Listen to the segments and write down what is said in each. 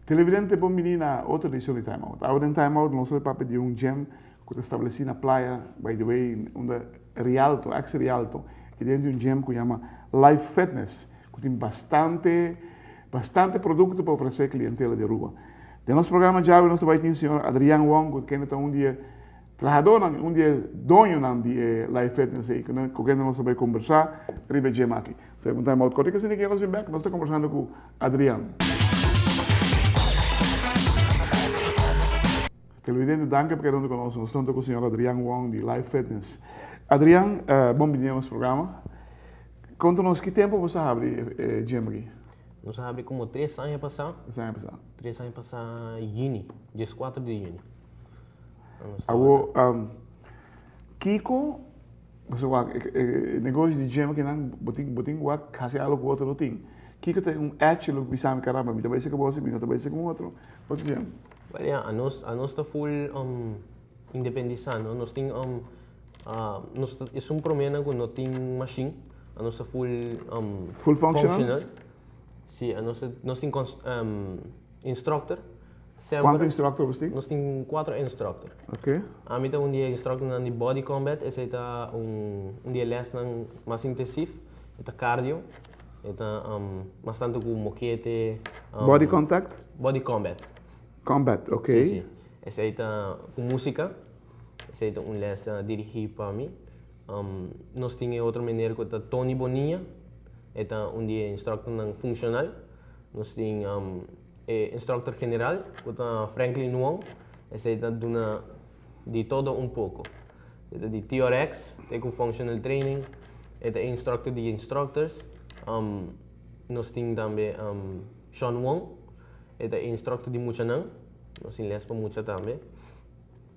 Televidente bon bini na otro edicion di Time Out. Awe den Time Out nos lo papia di un gym cu ta estableci na playa, by the way, unda Rialto, ex Rialto, y den di un gym cu yama Life Fitness. Cu tin bastante bastante producto pa ofrece clientela di Aruba. Den nos programa djawe nos ta bay tin señor Adrian Wong cu kende ta un di e trahadornan y un di e doñonan di e Life Fitness ey cu kende nos ta bay combersa riba e gym aki. So e punta mout cortico asina ke nos bin bek nos ta combersando cu Adrian. Televidente danki pa keda hunto cu nos. Nos ta hunto cu señor Adrian Wong di Life Fitness. Adrian bon bini na nos programa. Konta nos ki tempu boso a habri e gym aki? Nos a habri komo tres aña pasá. Tres aña pasá. Tres aña pasá yüni, dieskuater di yüni. Awor, kiko, boso wak e negoshi di gym akinan bo tin bo tin ku wak hasi algu ku otro no tin. Kiko ta un edge lo bisa mi caramba mi ta bai esaki bo si mi no ta bai esaki un otro otro gym? Well ya, anos anos ta full independisá no, nos tin Nos ta esun promenan ku no tin mashin, anos ta full Full functional? Si, anos ta nos tin instructor. Semper. Kuantu instructor bos tin? Nos tin kuatro instructor. Ok. Ami ta un di e instructornan di body combat, esei ta un un di e lèsnan mas intensif, e ta cardio, e ta mas tantu ku mokete. Body contact? Body combat. Combat, ok. Si, si. Esei ta ku músika. Esei ta un les dirigí pa mi. Nos tin e otro meneer ku ta Tony Bonilla, e ta un di e instructornan funshonal. Nos tin e instructor general ku ta Franklin Wong, esei ta duna di todo un poko. E ta di TRX te ku functional training, e ta e instructor di instructors. Nos tin tambe Sean Wong, e ta e instructor di muchanan, nos tin les pa mucha tambe.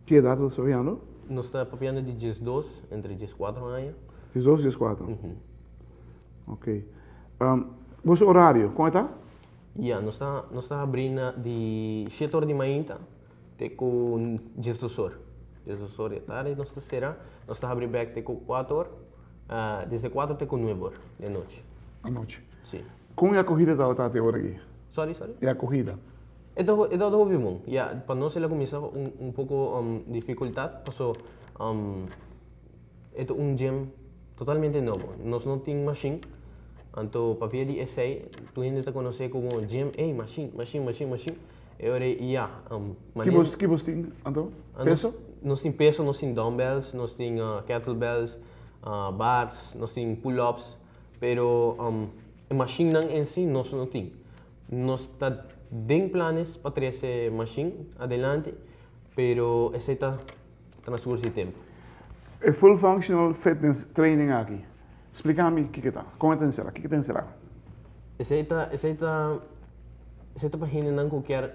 Ki edat bo ta papiando? Nos ta papiando di diesdos, entre dieskuatro aña. Diesdos, dieskuatro. Ok. Boso orario, kon e ta? Ya, nos ta, nos ta habrí na di shete or di mainta te ku diesdos or. Diesdos or di tardi nos ta sera, nos ta habrí bèk te ku kuater or, desde kuater te ku nuebe or di anochi. Anochi. Si. Kon e akohida tabata te ora aki? Sorry, sorry? E akohida. E ta e ta hopi bon. Ya, pa nos el a kuminsá un un poko difikultat paso e ta un gym totalmente nobo. Nos no tin mashin, anto pabia di esei tur hende ta konosé komo gym, ey mashin, mashin, mashin, mashin. E ora ei ya, Ki bos ki bos tin anto? Peso? Nos tin peso, nos tin dumbbells, nos tin kettlebells, bars, nos tin pull ups, pero e mashinnan en si nos no tin. Nos ta den planes pa trece machine adelante, pero esey ta transcurso di tempo. E Full Functional Fitness Training aki, splica mi kiko ta, con e ta encera, kiko ta encera? Esey ta, esey ta, esey ta pa hendenan cu kier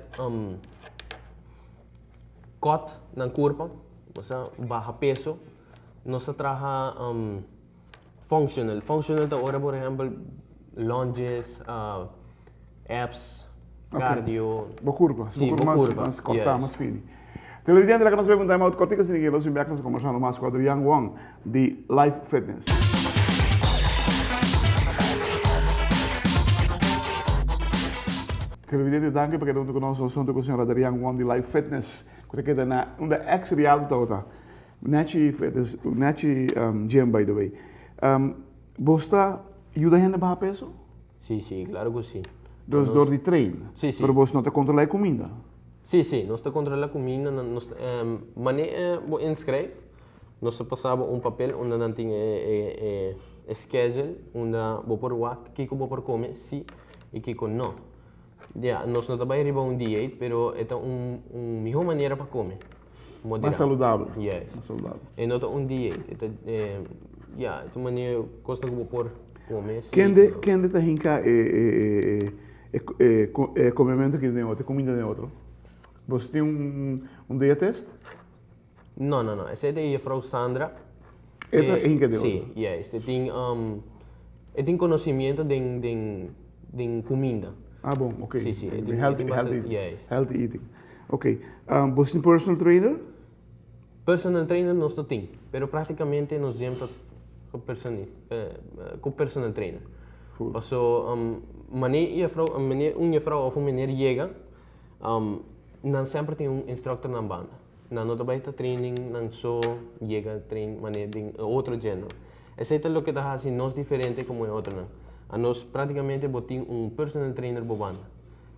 cut nan curpa, osea baha peso. Nos ta traha Functional. Functional ta ora por ehempel lunges, abs, cardio. Bo curpa. Si, bo curpa. Mas corta, mas fini. Televidente, laga nos bay un time out cortico asina ke nos bin bek nos ta conversando mas cu Adrian Wong di Life Fitness. Televidente, danki pa keda hunto cu nos. Nos hunto cu señor Adrian Wong di Life Fitness cu ta keda na unda ex Rialto ta. Nechi fitness, nechi gym by the way. Bo sta yuda hende baha peso? Si, si, claro cu si. Dus door di train? Si, si. Pero bos no ta controla e cuminda? Si, si, nos ta controla cuminda, nos mane bo inschrijf, nos ta pasa bo un papel unda nan tin e e schedule unda bo por wak kico bo por come si y kico no. Ya, nos no ta bai riba un dieet, pero e ta un un miho manera pa come. Moderá. Mas saludabel. Yes. Mas saludabel. E no ta un dieet, e ta, ya, e ta un manera, kosnan ku bo por come si. Kende, kende ta hinka e e e e e komementu aki den otro, e kuminda den otro? Boso tin un un dietist? No, no, no. Esei ta e jefrouw Sandra. E ta hinka den otro? Si, yes. E tin, e tin konosimiento den den. Den cuminda. Ah bon, ok. Si, si. E tin healthy, healthy, yes. Healthy eating. Ok. Bo tin personal trainer? Personal trainer nos no tin, pero practicamente nos gym ta cu personal trainer. Full. Paso mane juffrouw, mane un juffrouw of un meneer yega, nan semper tin un instructor nan banda. Nan no ta bay ta training nan so yega train mane den e otro gym no. Esey ta loke ta haci nos diferente como e otronan. Anos practicamente bo tin un personal trainer bo banda.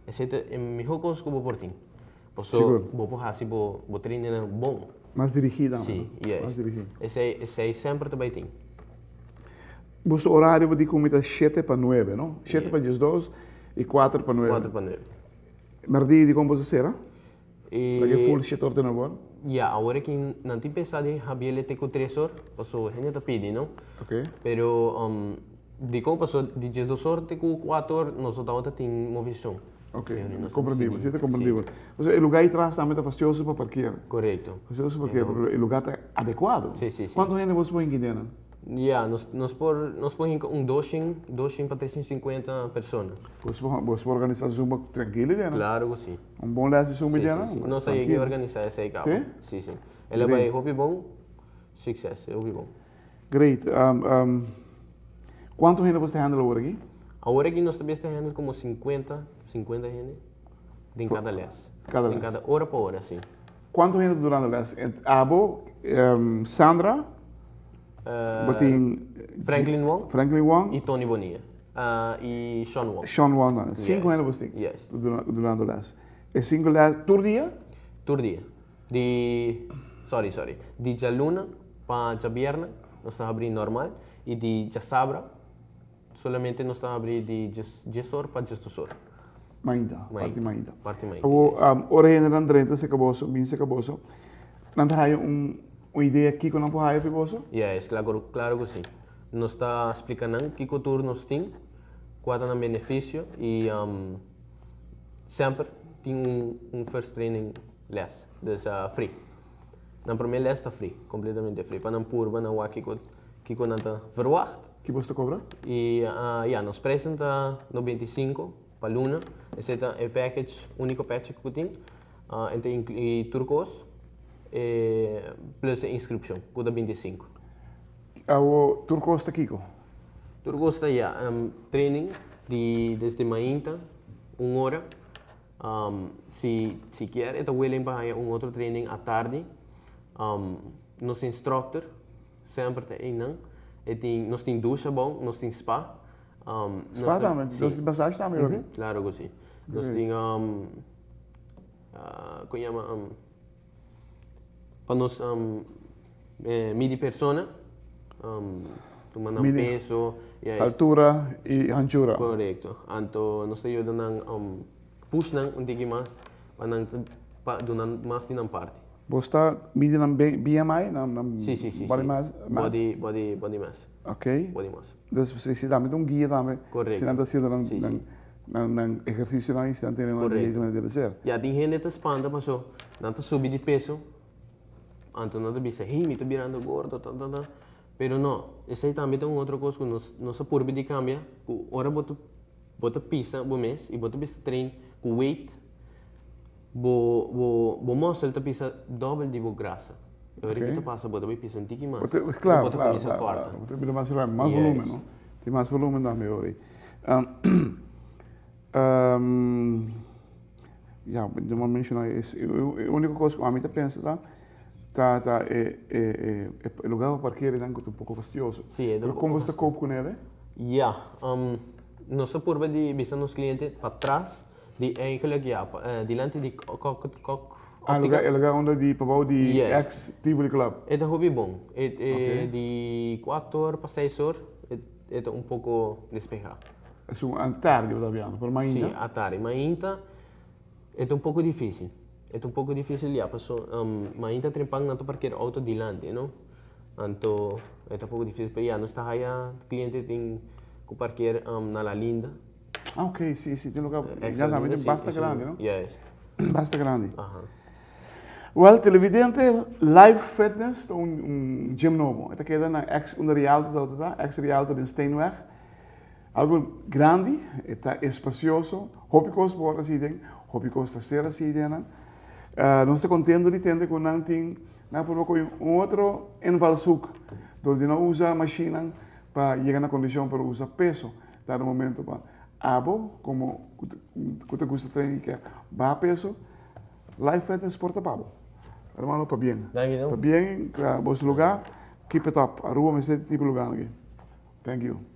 Esey ta e miho cos cu bo por tin. Paso bo por haci bo bo trainingnan bon. Mas dirigi tambe. Si, yes. Mas dirigi. Esey esey semper ta bay tin. Boso horario bo di cu mi ta shete pa nuebe no? Shete pa diesdos y cuater pa nuebe. Cuater pa nuebe. Merdi di con boso cera? E. Paske full shit or tene bon? Ya, awor aki nan tin pensa di habiel te ku tres or, paso hende ta pidi, no? Ok. Pero dikon paso di 12 or te ku 4 or nos no tabata tin movishon. Ok, komprendibel, si ta komprendibel. Pasobra e lugar ei tras tambe ta fastioso pa parker. Korekto. Fastioso pa parker, pero e lugar ta adekuado. Si, si, si. Kuantu hende boso por hinka den? Ya, nos nos por nos por hinka un doshen, doshen pa treshen sinkuenta persona. Boso por boso por organisá zumba trankilo den? Klaro ku si. Un bon les di zumba Si, den? si, si. Nos a yega organisá esei kaba. Si? Si, si. El a bai hopi bon, sukses, hopi bon. Great. Kuantu hende boso ta handle awor aki? Awor aki nos ta bes ta handle komo sinkuenta, sinkuenta hende den kada les. Kada les. Den kada ora pa ora, si. Kuantu hende ta durando les? Abo, Sandra, bo tin Franklin Wong. Franklin Wong. I Tony Bonilla. I Sean Wong. Sean Wong tambe. Sinku hende bo tin. Yes. Durando les. E sinku les tur dia? Tur dia. Di, sorry, sorry. Di djaluna pa djabièrnè nos ta habrí normal i di djasabra Solamente nos ta habri di djes or pa djesdos or. Mainta, parti mainta. Parti mainta. Awor, ora hendenan drenta serka boso, bin serka boso, nan ta haya un idea kiko nan por haya fi boso? Yes, klaro, klaro ku si. Nos ta splika nan kiko tur nos tin, kua ta nan benefisio i semper tin un first training les, dus free. Nan promé les ta free, kompletamente free, pa nan purba, nan wak kiko kiko nan ta verwagt. Ki bos ta kobra? I ya, nos prijsnan ta 95 pa luna. Esei ta e package, úniko package ku tin. En ta inkluí tur kos, plus e inskripshon, ku ta 25. Awo, tur kos ta kiko? Tur kos ta ya, training di desde mainta, un ora. Si si kier e ta willing pa haña un otro training atardi, nos instructor semper ta einan. E tin, nos tin dusha bon, nos tin spa. Spa tambe? Nos tin massage tambe hopi? Claro cu si. Nos tin, con yama, pa nos midi persona, tuma nan peso. Altura y hanchura. Corecto. Anto nos ta yuda nan push nan un tiki mas pa nan pa duna mas di nan parti. Bo sta midi nan BMI? Nan Si, si, si. Body mass? Body, body, body mass. Ok. Body mass. Dus si tambe ta un guia tambe. Corecto. Si nan ta haciendo nan Si, si. Nan ehercicionan y si nan tene nan Correcto. dieet manera debe ser. Ya, tin hende ta spanta paso nan ta subi di peso, anto nan ta bisa, hey, mi ta birando gordo, ta, ta, ta. Pero no, esei tambe ta un otro cos cu nos, nos a purba di cambia, cu ora bo ta, bo ta pisa bo mes y bo ta bisa train cu weight, bo, bo, bo muscle ta pisa dobel di bo grasa. E ora ki ta pasa bo ta bay pisa un tiki mas. Bo ta, claro, bo ta claro, cuminsa claro, corta. claro. Bo ta bira mas ruim, mas volumen, no? Tin mas volumen tambe ora ei. Ya, mi a menshoná es, e úniko kos ku ami ta pensa ta, ta ta e e e lugar pa parkera einan ku ta un poko fastioso. Sí, e ta un Pero poko kon bo ta fastioso. koop kuné e? Ya, nos ta purba di bisa nos kliente patras di eigenlijk ya, dilanti di kok kok Ah, óptika. e lugar unda di pabou di Yes. ex Tivoli Club. E ta hopi bon. E e Ok. di kuater or pa seis or e ta un poko despehá. Esun a tardi bo ta hablando, pero mainta? Sí, a tardi. Mainta e ta un poko difícil. E ta un poko difícil ya, paso mainta trempan nan ta parker outo dilanti, no? Anto e ta poko difícil, pero ya nos ta haya cliente tin ku parker na La Linda. Ah, ok, sí, sí, tin lugar, ya tambe tin basta grandi, no? Juist. Basta grandi. Aha. Wel, televidente, Life Fitness ta un gym nobo. E ta keda na ex unda Rialto ta, ex Rialto den Steenweg. Algo grandi, e ta espacioso, hopi cos por haci den, hopi cos ta ser haci den nan. Nos ta contento di tende cu nan tin, nan a purba cu un otro invalshoek, dor di no usa mashinnan pa yega na condicion pero usa peso dado momento pa abo como cu ta gusta train y ke baha peso, Life Fitness por ta pa bo. Hermano, pabien. Danki, no. Pabien, boso lugar, keep it up. Aruba mester di tipo lugar aki. Thank you.